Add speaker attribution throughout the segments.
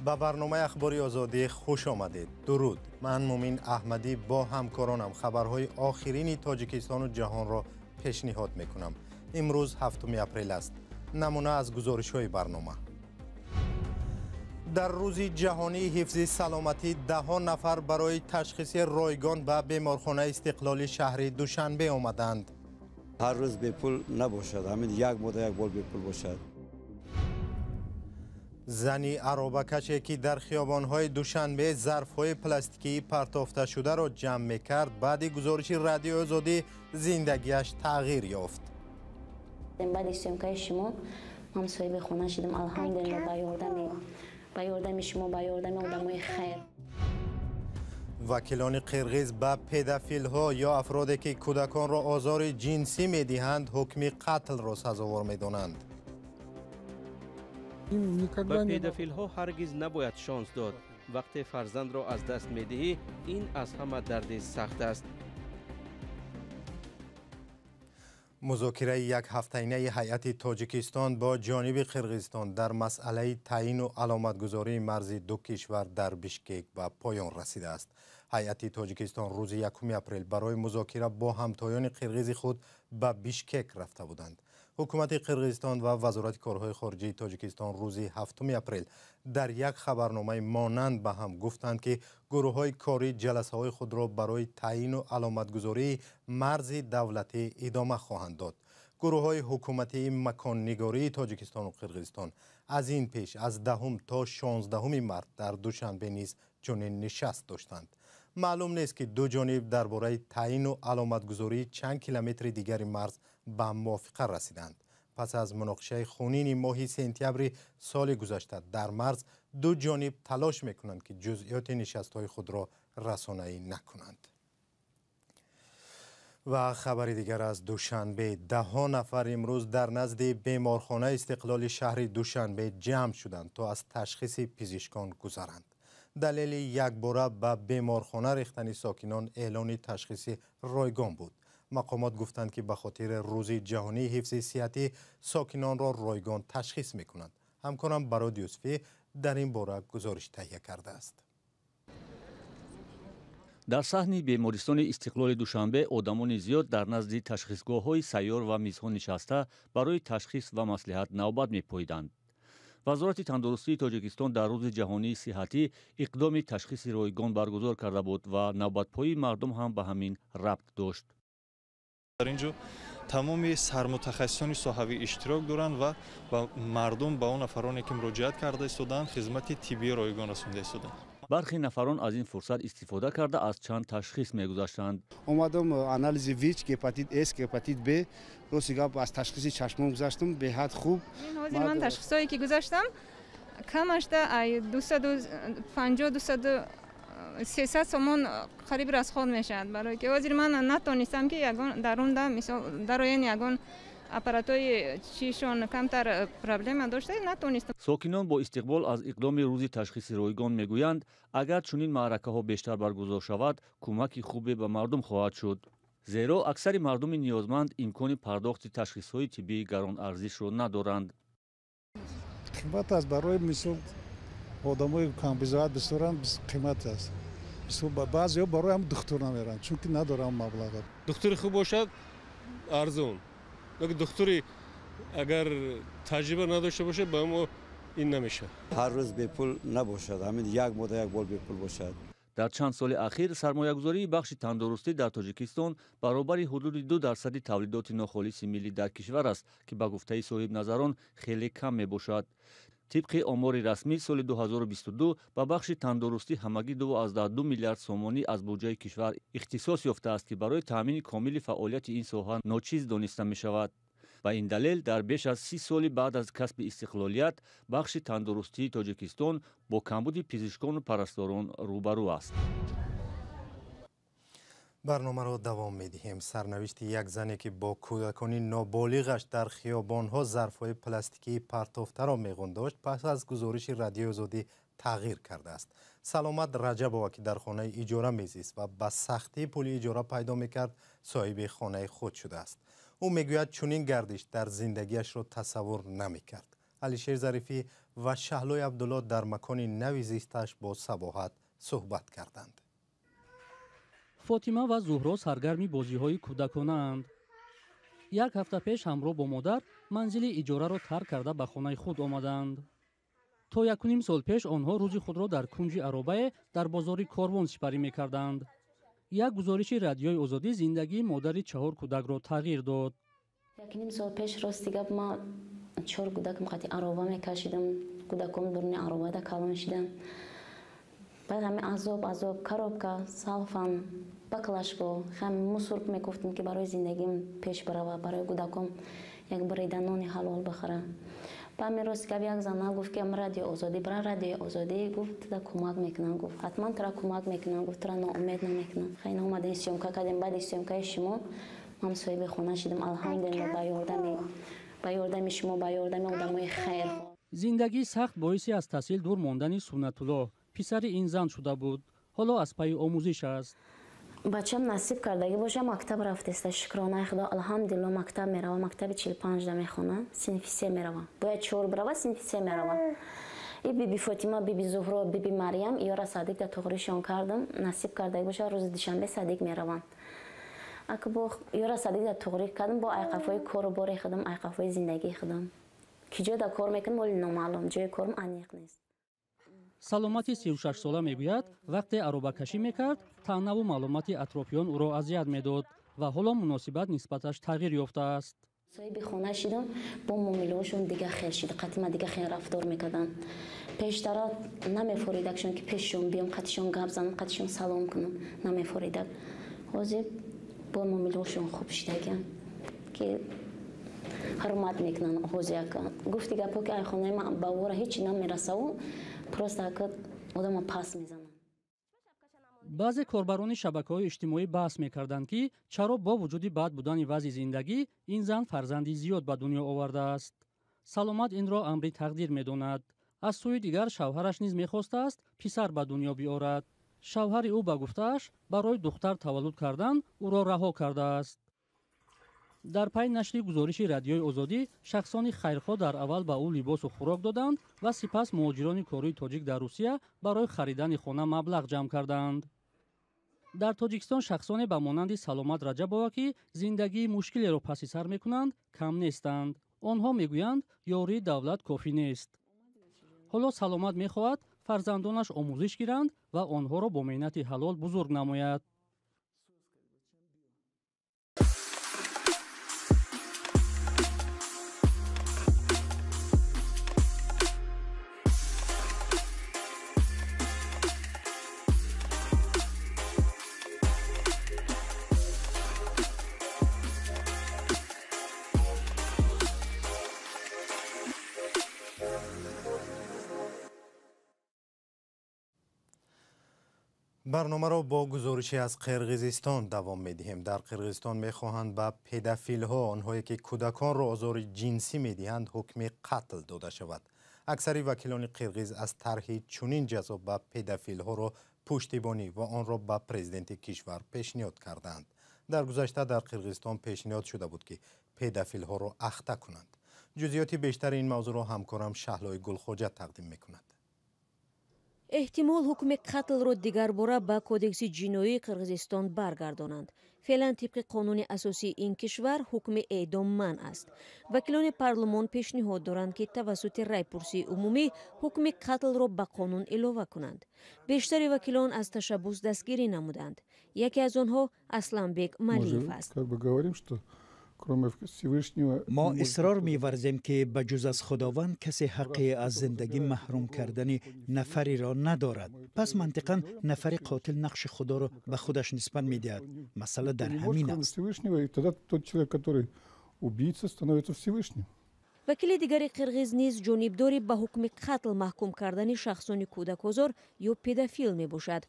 Speaker 1: Ба барномаи Ахбори Озодӣ хуш омадед. Дуруд. Ман Мумин Аҳмадӣ бо ҳамкоронам хабарҳои охирини Тоҷикистону ҷаҳонро пешниҳод мекунам. Имрӯз 7 апрел аст. Намуна аз гузоришҳои барнома. Дар рӯзи ҷаҳонии ҳифзи саломатӣ даҳҳо нафар барои ташхиси ройгон ба беморхонаи Истиқлоли шаҳри Душанбе омаданд.
Speaker 2: Ҳар рӯз бепул набошад, ҳамин як мода як бор бепул бошад.
Speaker 1: Зани аробакаше ки дар хиёбонҳои Душанбе зарфҳои пластикии партофташударо ҷамъ мекард, баъди гузориши Радиои Озодӣ зиндагиаш тағйир ёфт.
Speaker 3: Баъди съёмкаи шумо ман соҳиби хона шудам, алҳамдулилла, ба ёрдами шумо, ба ёрдами одамои хайр.
Speaker 1: Вакилони қирғиз ба педофилҳо ё афроде ки кӯдаконро озори ҷинсӣ медиҳанд ҳукми қатлро сазовор медонанд.
Speaker 4: Ба педофилҳо ҳаргиз набояд шонс дод. Вақте фарзандро аз даст медиҳӣ, ин аз ҳама дарди сахт аст.
Speaker 1: Музокираи якҳафтаинаи ҳайати Тоҷикистон бо ҷониби Қирғизистон дар масъалаи таъину аломатгузории марзи ду кишвар дар Бишкек ба поён расидааст. Ҳайати Тоҷикистон рӯзи 1 апрел барои музокира бо ҳамтоёни қирғизи худ ба Бишкек рафта буданд. Ҳукумати Қирғизистон ва Вазорати корҳои хориҷии Тоҷикистон рӯзи 7 апрел дар як хабарномаи монанд ба ҳам гуфтанд, ки гурӯҳҳои корӣ ҷаласаҳои худро барои таъину аломатгузории марзи давлатӣ идома хоҳанд дод. Гурӯҳҳои ҳукуматии маконнигории Тоҷикистону Қирғизистон аз ин пеш аз 10 то 16 март дар Душанбе низ чунин нишаст доштанд. Маълум нест, ки ду ҷониб дар бораи таъину аломатгузории чанд километри дигари марз ба мувофиқа расиданд. Пас аз муноқишаи хунини моҳи сентябри соли гузашта дар марз ду ҷониб талош мекунанд, ки ҷузъиёти нишастҳои худро расонаӣ накунанд. Ва хабари дигар аз Душанбе. Даҳҳо нафар имрӯз дар назди беморхонаи Истиқлоли шаҳри Душанбе ҷамъ шуданд, то аз ташхиси пизишкон гузаранд. Далели якбора ба беморхона рехтани сокинон эълони ташхиси ройгон буд. Мақомот гуфтанд, ки ба хотири рӯзи ҷаҳонии ҳифзи сиҳатӣ сокинонро ройгон ташхис мекунанд. Ҳамкорам Барод Юсуфӣ дар ин бора гузориш таҳия кардааст.
Speaker 5: Дар саҳни бемористони Истиқлоли Душанбе одамони зиёд дар назди ташхисгоҳҳои сайёр ва мизҳо нишаста барои ташхис ва маслиҳат навбат мепоиданд. Вазорати тандурустии Тоҷикистон дар рӯзи ҷаҳонии сиҳатӣ иқдоми ташхиси ройгон баргузор карда буд ва навбатпоии мардум ҳам ба ҳамин рабт дошт.
Speaker 6: Дар ин ҷо тамоми сармутахассисони соҳавӣ иштирок доранд ва ба мардум, ба он нафароне ки муроҷиат карда истодаанд, хизмати тиббии ройгон расонда истодаанд.
Speaker 5: Бархе нафарон аз ин фурсат истифода карда аз чанд ташхис мегузаштанд.
Speaker 7: Омадам анализи ВИЧ, гепатит С, гепатит Б. Рости гап, аз ташхиси чашмон гузаштам, беҳад хуб.
Speaker 8: Ҳозир ман ташхисҳое ки гузаштам, камашда ай 250, 200, 300 сомон қариб расход мешавад, барое ки ҳозир ман натонистам, ки ягон дарунда, мисол, дарояни ягон аппаратҳои чишон камтар проблема дошта, натонистам.
Speaker 5: Сокинон бо истиқбол аз иқдоми рӯзи ташхиси ройгон мегӯянд, агар чунин маъракаҳо бештар баргузор шавад, кӯмаки хубе ба мардум хоҳад шуд, зеро аксари мардуми ниёзманд имкони пардохти ташхисҳои тиббии гаронарзишро надоранд.
Speaker 9: Қимат аст, барои мисол одамои камбизоат бисёранд, қимат аст. Баъзеҳо барои ҳам духтур намеранд, чунки надоранд маблаға.
Speaker 10: Духтури хуб бошад, арзон. Духтури агар таҷриба надошта бошад, ба мо ин намешавад.
Speaker 2: Ҳар рӯз бепул набошад, ҳамин як мода як бор бепул бошад.
Speaker 5: Дар чанд соли ахир сармоягузории бахши тандурустӣ дар Тоҷикистон баробари ҳудуди 2% тавлидоти нохолиси миллӣ дар кишвар аст, ки ба гуфтаи соҳибназарон хеле кам мебошад. Тибқи омори расмӣ, соли 2022 ба бахши тандурустӣ ҳамагӣ 2,2 миллиард сомонӣ аз буҷаи кишвар ихтисос ёфтааст, ки барои таъмини комили фаъолияти ин соҳа ночиз дониста мешавад. Ба ин далел дар беш аз 30 соли баъд аз касби истиқлолият бахши тандурустии Тоҷикистон бо камбуди пизишкону парасторон рӯбарӯ аст.
Speaker 1: Барномаро давом медиҳем. Сарнавишти як зане, ки бо кӯдакони ноболиғаш дар хиёбонҳо зарфҳои пластикии партофтаро меғундошт, пас аз гузориши Радиои Озодӣ тағйир кардааст. Саломат Раҷабова, ки дар хонаи иҷора мезист ва ба сахтӣ пули иҷора пайдо мекард, соҳиби хонаи худ шудааст. Ӯ мегӯяд, чунин гардиш дар зиндагиашро тасаввур намекард. Алишер Зарифӣ Ва Шаҳлои Абдулло дар макони нави зисташ бо Сабоҳат суҳбат карданд.
Speaker 11: Фотима ва Зуҳро саргарми бозиҳои кӯдаконаанд. Як ҳафта пеш ҳамроҳ бо модар манзили иҷораро тарк карда ба хонаи худ омаданд. То 1,5 сол пеш онҳо рӯзи худро дар кунҷи аробае дар бозори Корвон сипарӣ мекарданд. Як гузориши Радиои Озодӣ зиндагии модари 4 кӯдакро тағйир дод.
Speaker 3: 1,5 сол пеш, рости гап, ма 4 кӯдакам қати ароба мекашидам. Кӯдаком дуруни аробада калон шиданд. Баъд ҳами азоб, азоб, коробка, салфан, баклажко, ҳами мусор мекуфтем, ки барои зиндагим пеш барава, барои кӯдаком як бурида нони ҳалол бихӯра. Ба ҳамин, рости гап, як зана гуфт, ки Радио Озодӣ бира, Радиои Озодӣ, гуфт, тура кӯмак мекунам, гуфт, ҳатман тура кӯмак мекунам, гуфт, тура ноумед намекунам. Хеле омадем, съёмка кардем. Баъди съёмкаи шумо ман соҳиби хона шудам, алҳамдулилла, ба ёрдами шумо, ба ёрдами одамои хайр.
Speaker 11: Зиндагии сахт боиси аз таҳсил дур мондани Суннатуллоҳ, писари ин зан, шуда буд. Ҳоло аз пайи омӯзиш аст.
Speaker 3: Бачам насиб кардагӣ боша, мактаб рафтеста, шукронаи Худо, алҳамдулилло, мактаб мерава, мактаби 45-да мехона, синфи се мерава, бояд чор бирава, синфи се мерава. И биби Фотима, биби Зуҳро, биби Марьям иёра садик-да туғришон кардам. Насиб кардагӣ боша, рӯзи душанбе садик мераванд. Ака бо ёра садик-да туғрӣ кардам, бо айқафҳои кору бори худам, айқафҳои зиндагии худам, ки ҷода кор мекунам, оли номаълум, ҷои корам аниқ нест.
Speaker 11: Саломати 36-сола мегӯяд, вақте аробакашӣ мекард, таънаву маълумоти атрофиён ӯро азият медод ва ҳоло муносибат нисбаташ тағйир ёфтааст.
Speaker 3: Соҳиби хона шидам, бо муомилаҳошон дига хел шид, қатима дига хел рафтор мекарданд. Пештара намефоридакшон, ки пешшон биём, қатишон гап занам, қатишон салом кунам, намефоридак. Ҳозир бо муомилаҳошон хуб шидагиам, ки ҳурмат мекунанд. Ҳозир яка гуфти гапҳо, ки ай хонаи ман ба вора ҳеҷ намерасаву, просто ака одама пас мезананд.
Speaker 11: Баъзе корбарони шабакаҳои иҷтимоӣ баҳс мекарданд, ки чаро бо вуҷуди бад будани вазъи зиндагӣ ин зан фарзанди зиёд ба дунё овардааст. Саломат инро амри тақдир медонад. Аз сӯи дигар, шавҳараш низ мехостааст писар ба дунё биёрад. Шавҳари ӯ, ба гуфтааш, барои духтар таваллуд кардан ӯро раҳо кардааст. Дар пай нашри гузориши Радиои Озодӣ шахсони хайрхоҳ дар аввал ба ӯ либосу хӯрок доданд ва сипас муҳоҷирони кории тоҷик дар Русия барои харидани хона маблағ ҷамъ карданд. Дар Тоҷикистон шахсоне ба монанди Саломат Раҷабова, ки зиндагии мушкилеро паси сар мекунанд, кам нестанд. Онҳо мегӯянд, ёрии давлат кофӣ нест. Ҳоло Саломат мехоҳад фарзандонаш омӯзиш гиранд ва онҳоро бо меҳнати ҳалол бузург намояд.
Speaker 1: Барномаро бо гузорише аз Қирғизистон давом медиҳем. Дар Қирғизистон мехоҳанд ба педофилҳо, онҳое ки кӯдаконро озори ҷинсӣ медиҳанд, ҳукми қатл дода шавад. Аксари вакилони қирғиз аз тарҳи чунин ҷазо ба педофилҳоро пуштибонӣ ва онро ба президенти кишвар пешниҳод карданд. Дар гузашта дар Қирғизистон пешниҳод шуда буд, ки педофилҳоро ахта кунанд. Ҷузъиёти бештари ин мавзӯъро ҳамкорам Шаҳлои Гулхоҷа тақдим мекунад.
Speaker 12: Эҳтимол, ҳукми қатлро дигарбора ба Кодекси ҷиноии Қирғизистон баргардонанд. Феълан тибқи қонуни асосии ин кишвар ҳукми эъдом манъ аст. Вакилони парлумон пешниҳод доранд, ки тавассути райпурсии умумӣ ҳукми қатлро ба қонун илова кунанд. Бештари вакилон аз ташаббус дастгирӣ намуданд. Яке аз онҳо Асланбек Малиев аст.
Speaker 13: Мо исрор меварзем, ки ба ҷуз аз Худованд касе ҳаққи аз зиндагӣ маҳрум кардани нафареро надорад. Пас мантиқан нафари қотил нақши Худоро ба худаш нисбат медиҳад. Масъала дар ҳамин аст.
Speaker 14: Убийца становится Всевышним.
Speaker 12: Вакили дигари қирғиз низ ҷонибдори ба ҳукми қатл маҳкум кардани шахсони кӯдакозор ё педофил мебошад.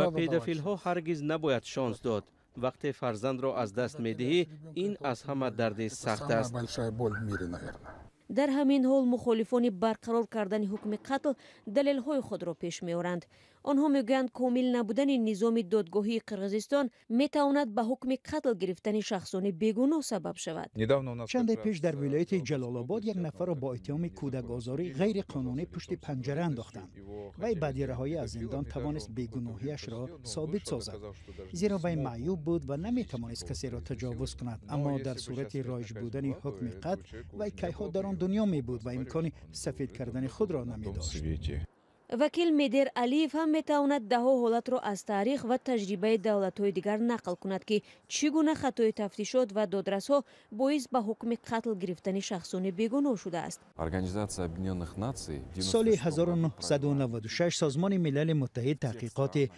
Speaker 4: Ба педофилҳо ҳаргиз набояд шонс дод. Вақте фарзандро аз даст медиҳӣ, ин аз ҳама дарди сахт аст.
Speaker 12: Дар ҳамин ҳол, мухолифони барқарор кардани ҳукми қатл далелҳои худро пеш меоранд. Онҳо мегӯянд, комил набудани низоми додгоҳии Қирғизистон метавонад ба ҳукми қатл гирифтани шахсони бегуноҳ сабаб шавад.
Speaker 13: Чанде пеш дар вилояти Ҷалолобод як нафарро бо иттиҳоми кӯдакозорӣ ғайриқонунӣ пушти панҷара андохтанд. Вай баъди раҳоӣ аз зиндон тавонист бегуноҳиашро собит созад, зеро вай маъюб буд ва наметавонист касеро таҷовуз кунад. Аммо дар сурати роиҷ будани ҳукми қатл вай кайҳо дар он дунё мебуд ва имкони сафед кардани худро намедошт.
Speaker 12: Вакил Медер Алиев ҳам метавонад даҳҳо ҳолатро аз таърих ва таҷрибаи давлатҳои дигар нақл кунад, ки чӣ гуна хатои тафтишот ва додрасҳо боис ба ҳукми қатл гирифтани шахсони бегуноҳ шудааст.
Speaker 13: Соли 1996 Созмони Милали Муттаҳид таҳқиқоти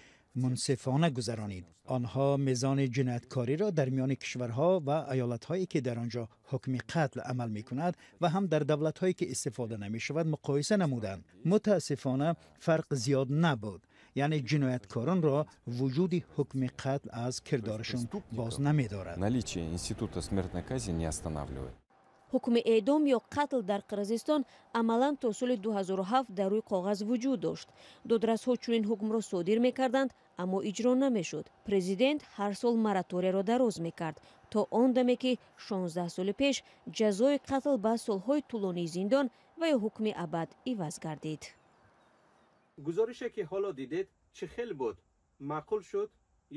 Speaker 13: мунсифона гузаронид. Онҳо мизони ҷинояткориро дар миёни кишварҳо ва аёлатҳое, ки дар он ҷо ҳукми қатл амал мекунад, ва ҳам дар давлатҳое, ки истифода намешавад, муқоиса намуданд. Мутаассифона, фарқ зиёд набуд, яъне ҷинояткоронро вуҷуди ҳукми қатл аз кирдорашон боз намедорад.
Speaker 15: Наличие института смертной казни не останавливает.
Speaker 12: Ҳукми эъдом ё қатл дар Қирғизистон амалан то соли 2007 дар рӯи коғаз вуҷуд дошт. Додрасҳо чунин ҳукмро содир мекарданд, аммо иҷро намешуд. Президент ҳар сол мораторияро дароз мекард, то он даме ки 16 соли пеш ҷазои қатл ба солҳои тӯлонии зиндон ва ё ҳукми абад иваз гардид.
Speaker 4: Гузорише, ки ҳоло дидед, чӣ хел буд? Маъқул шуд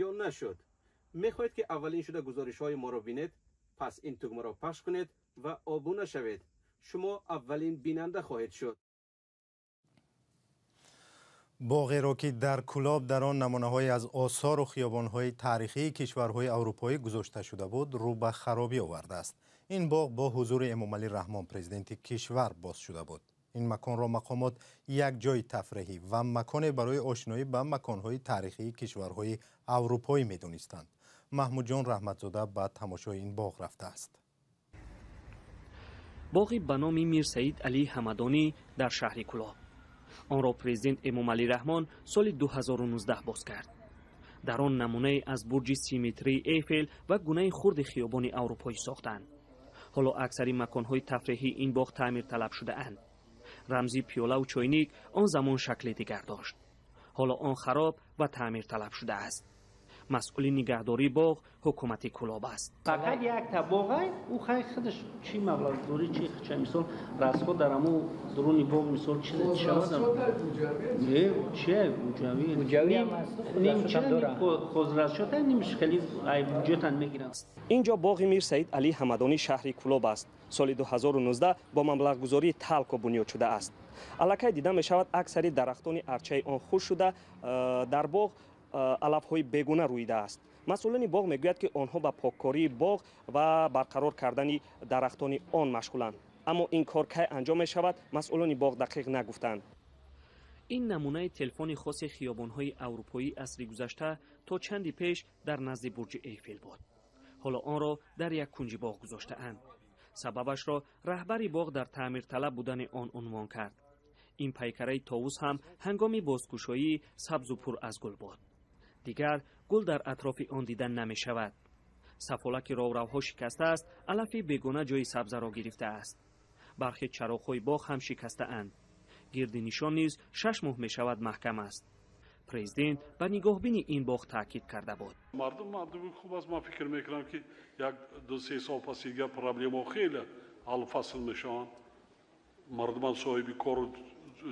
Speaker 4: ё нашуд? Мехоҳед, ки аввалин шуда гузоришҳои моро бинед? Пас ин тугмаро пахш кунед ва обуна шавед. Шумо аввалин бинанда хоҳед шуд.
Speaker 1: Боғеро, ки дар Кӯлоб дар он намунаҳое аз осору хиёбонҳои таърихии кишварҳои аврупоӣ гузошта шуда буд, рӯ ба харобӣ овардааст. Ин боғ бо ҳузури Эмомалӣ Раҳмон, президенти кишвар, боз шуда буд. Ин маконро мақомот як ҷои тафреҳӣ ва маконе барои ошноӣ ба маконҳои таърихии кишварҳои аврупоӣ медонистанд. Маҳмудҷон Раҳматзода ба тамошои ин боғ рафтааст.
Speaker 16: Боғи ба номи Мирсаид Алӣ Ҳамадонӣ дар шаҳри Кӯлоб. Онро президент Эмомалӣ Раҳмон соли 2019 боз кард. Дар он намунае аз бурҷи симетрии Эйфел ва гунаи хурди хиёбони аврупоӣ сохтанд. Ҳоло аксари маконҳои тафреҳии ин боғ таъмирталаб шудаанд. Рамзи пиёлаву чойник он замон шакли дигар дошт. Ҳоло он хароб ва таъмирталаб шудааст. Масъули нигаҳдории боғ ҳукумати Кӯлоб аст.
Speaker 17: Фақат якта боғай, ӯ хай худаш чӣ маблағгузорӣ, чӣ ча, мисол, расход дар ҳамун дуруни боғ, мисол, чизе шавад. Не, чи буҷавӣ? Ним хозрасчота, нимш хеле ай буҷетан мегиранд.
Speaker 16: Инҷо боғи Мир Саид Алӣ Ҳамадонӣ шаҳри Кӯлоб аст. Соли 2019 бо маблағгузории Талко бунёд шудааст. Аллакай дида мешавад, аксари дарахтони арчаи он хушк шуда, дар боғ алафҳои бегуна рӯидааст. Масъулони боғ мегӯяд, ки онҳо ба поккории боғ ва барқарор кардани дарахтони он машғуланд, аммо ин кор кай анҷом мешавад, масъулони боғ дақиқ нагуфтанд. Ин намунаи телефони хоси хиёбонҳои аврупоии асри гузашта то чанди пеш дар назди бурҷи Эйфел буд. Ҳоло онро дар як кунҷи боғ гузоштаанд. Сабабашро раҳбари боғ дар таъмирталаб будани он унвон кард. Ин пайкараи товус ҳам ҳангоми бозкушоӣ сабзу пур аз гул буд. Дигар гул дар атрофи он дида намешавад. Сафолаки ровравҳо шикастааст, алафи бегона ҷои сабзаро гирифтааст. Бархе чароғҳои боғ ҳам шикастаанд. Гирди нишон низ 6 моҳ мешавад маҳкам аст. Президент ба нигоҳбини ин боғ таъкид карда буд.
Speaker 18: Мардум мардуми хуб аст. Ман фикр мекунам, ки як ду се сол пас дигар проблемаҳо хеле ҳаллу фасл мешаванд. Мардумам соҳиби кору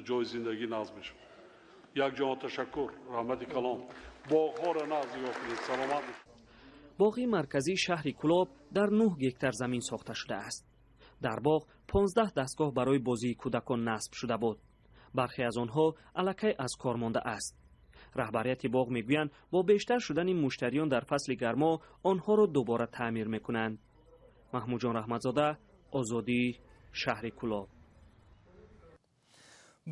Speaker 18: ҷои зиндагӣ нағз мешаванд. Як ҷаҳон ташаккур, раҳмати калом. Боғҳоро нағз нигоҳ кунед, саломат.
Speaker 16: Боғи марказии шаҳри Кӯлоб дар 9 гектар замин сохта шудааст. Дар боғ 15 дастгоҳ барои бозии кӯдакон насб шуда буд. Бархе аз онҳо аллакай аз кор мондааст. Раҳбарияти боғ мегӯянд, бо бештар шудани муштариён дар фасли гармо онҳоро дубора таъмир мекунанд. Маҳмудҷон Раҳматзода, Озодӣ, шаҳри Кӯлоб.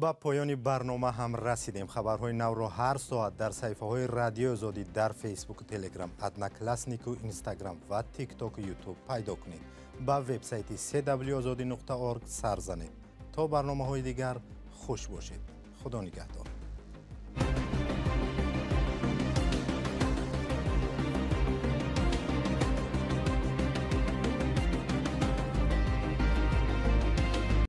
Speaker 1: Ба поёни барнома ҳам расидем. Хабарҳои навро ҳар соат дар саҳифаҳои Радиои Озодӣ дар Фейсбуку, Телеграм, Однокласснику, Инстаграм ва Тиктоку, Ютуб пайдо кунед. Ба вебсайти cwozodi.org сар занед. То барномаҳои дигар хуш бошед. Худо нигаҳдор.